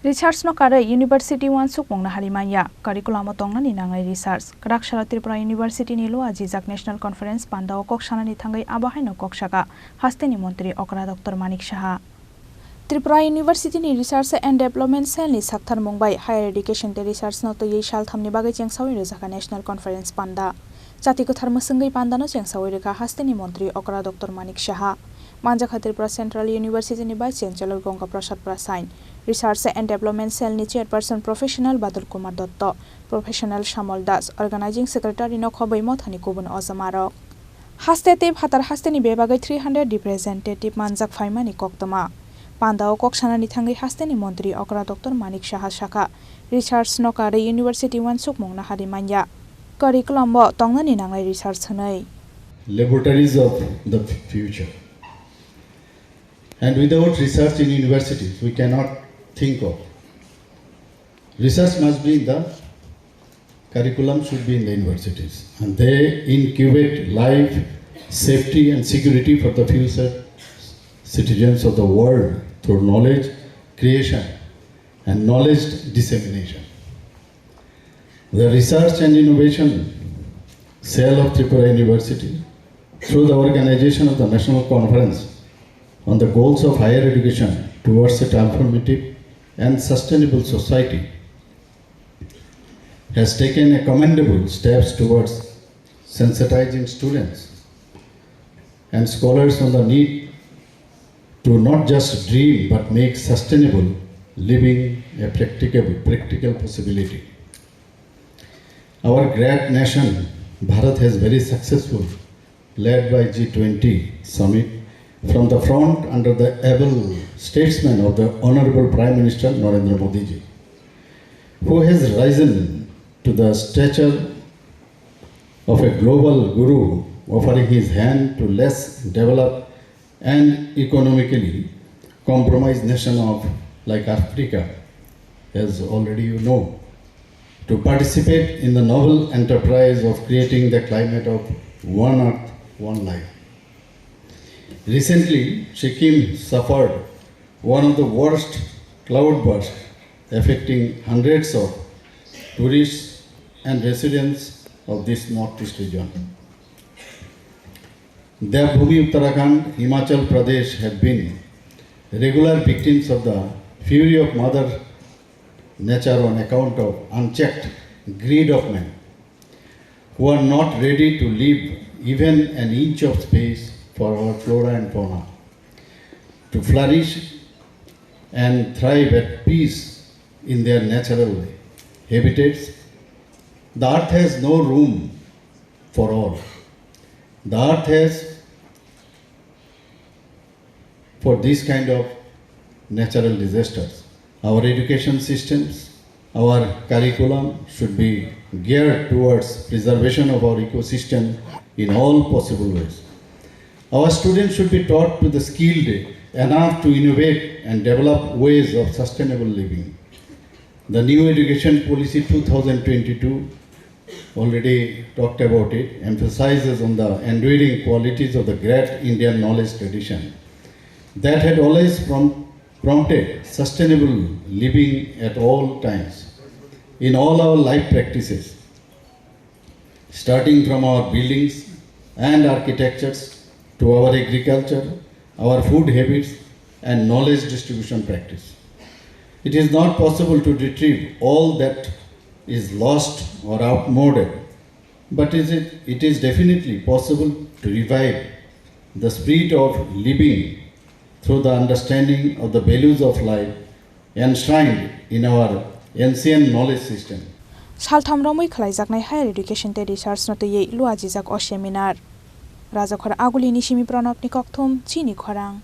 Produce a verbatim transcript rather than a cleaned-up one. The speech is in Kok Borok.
Research no karwi university uansukmung no hari manya, curriculum o tongnani nangnai research. Kwrak salo Tripura University ni luajijak National Conference panda o kok sanani thangwi abo haino kok saka hasteni montri okra Doctor Manik Saha. Tripura University ni Research and Development Cell ni saktharmung bai Higher Education tei Research no twiwi saltham ni bagwi chengsawi rwjakha National Conference panda. Chati kwthar mwswngwi panda no chengsawi rwkha hasteni montri okra Doctor Manik Saha. Manjakha Tripura Central University ni Vice Chancellor Ganga Prasad Prasain, Research and Development Cell ni Chairperson Professional Badal Kumar Dotto, Professional Shamol Das, Organizing Secretary no khobwi mothani kubun ojamarok. Haste tei phatar hasteni bebagwi three hundred representative manjak phaimani koktwma. Panda o kok sanani thangwi hasteni montri okra Doctor Manik Saha sakha, research no karwi university uansukmung no hari manya. Curriculum o tongnani nangnai research hwnwi. Laboratories of the future. And without research in universities, we cannot think of. Research must be in the curriculum, should be in the universities. And they incubate life, safety, and security for the future citizens of the world through knowledge creation and knowledge dissemination. The Research and Innovation Cell of Tripura University, through the organization of the National Conference on the Goals of Higher Education towards a Transformative and Sustainable Society, has taken a commendable steps towards sensitizing students and scholars on the need to not just dream but make sustainable living a practicable, practical possibility. Our great nation, Bharat, has very successful, led by G twenty summit, from the front under the able statesman of the Honorable Prime Minister Narendra Modi ji, who has risen to the stature of a global guru, offering his hand to less developed and economically compromised nation of, like, Africa, as already you know, to participate in the noble enterprise of creating the climate of one earth, one life. Recently, Sikkim suffered one of the worst cloudbursts, affecting hundreds of tourists and residents of this northeast region. Devbhumi Uttarakhand, Himachal Pradesh have been regular victims of the fury of Mother Nature on account of unchecked greed of men, who are not ready to leave even an inch of space for our flora and fauna to flourish and thrive at peace in their natural habitats. The earth has no room for all. The earth has for these kind of natural disasters. Our education systems, our curriculum should be geared towards preservation of our ecosystem in all possible ways. Our students should be taught to the skilled enough to innovate and develop ways of sustainable living. The new education policy two thousand twenty-two already talked about it, emphasizes on the enduring qualities of the great Indian knowledge tradition that had always prom-, prompted sustainable living at all times, in all our life practices, starting from our buildings and architectures to our agriculture, our food habits, and knowledge distribution practice. It is not possible to retrieve all that is lost or outmoded, but is it, it is definitely possible to revive the spirit of living through the understanding of the values of life enshrined in our ancient knowledge system. Saltham romwi khlaijaknai Higher Education tei Research no twiwi luajijak o seminar. Rajakhor Agulini simi Pranabni kokthum, chini khorang.